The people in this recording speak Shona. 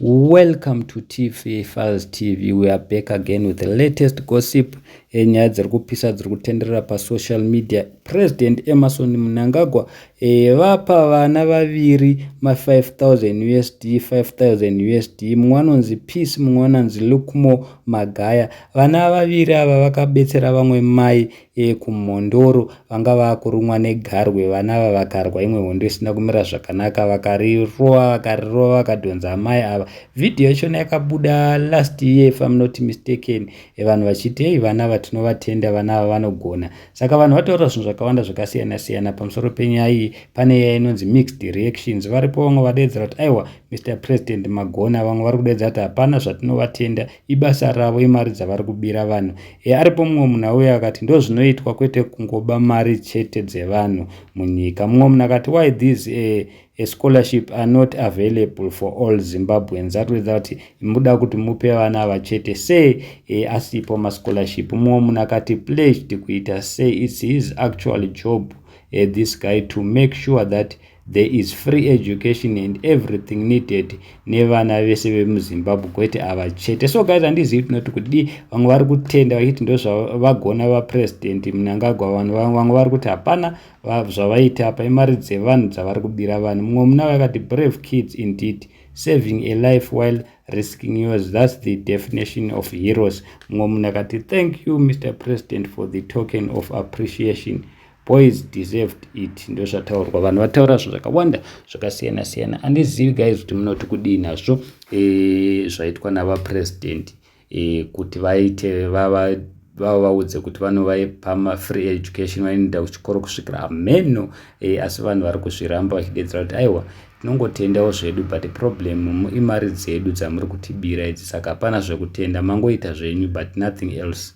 Welcome to TV Files TV. We are back again with the latest gossip. Nyaya dziri kupisa dziri kutenderera pasocial media. President Emmerson Mnangagwa vapa vana vaviri ma5000 USD, 5000 USD. Mumwe anonzi Peace, mumwe anonzi Lukmo Magaya. Vana vaviri ava vakabetsera vamwe mai kuMhondoro vanga vakurumwa negarwe. Vana ava vakarwa imwe hondo isina kumira zvakanaka, vakarirova, vakarirova, vakadhonza amai ava. Vhidhiyo yachona yakabuda last year, if I'm not mistaken. Vanhu vachiti, "Ei, vana ava tinovatenda, vana ava vanogona." Saka vanhu vataura zvinhu zvakawanda zvakasiyana siyana pamusoro penyaya iyi. Pane yaya inonzi mixed reactions. Varipo vamwe vadedzera kuti, "Aiwa, Mr President, magona." Vamwe vari kudedza kuti, "Hapana zvatinovatenda, ibasa ravo, imari dzavari kubira vanhu." Aripo mumwe munhu auya akati, "Ndo zvinoitwa, kwete kungoba mari chete dzevanhu munyika." Mumwe munhu akati, "Why these a scholarship are not available for all Zimbabweans?" Atoedza kuti muda kuti mupe vana ava chete sei asipo mascholarship? Mumwe munhu akati, "Pledged kuita sei? It's his actual job, this guy, to make sure that there is free education and everything needed nevana vese vemuZimbabwe, kwete ava chete." So guys, handizivi tinoti kudii. Vamwe vari kutenda vachiti ndozvavagona vaPresident Mnangagwa. Vanhu vamwe vari kuti hapana zvavaita apa, imari dzevanhu dzavari kubira vanhu. Mumwe muna vakati, "Brave kids indeed, saving a life while risking yours. That's the definition of heroes." Mumwe munhu akati, "Thank you, Mr President, for the token of appreciation. Boys deserved it." Ndo zvataurwa. Vanhu vataura zvinhu zvakawanda zvakasiyana siyana. Handizivi guys kuti munoti kudii nazvo zvaitwa navapresident kuti vaite vavaudze kuti vanovapa mafree education, vanoenda kuchikoro kusvikira ameno. Asi vanhu vari kuzviramba vachidedzera kuti, "Aiwa, tinongotendawo zvedu, but problem imari dzedu dzamuri kutibira idzi, saka hapana zvekutenda, mangoita zvenyu, but nothing else."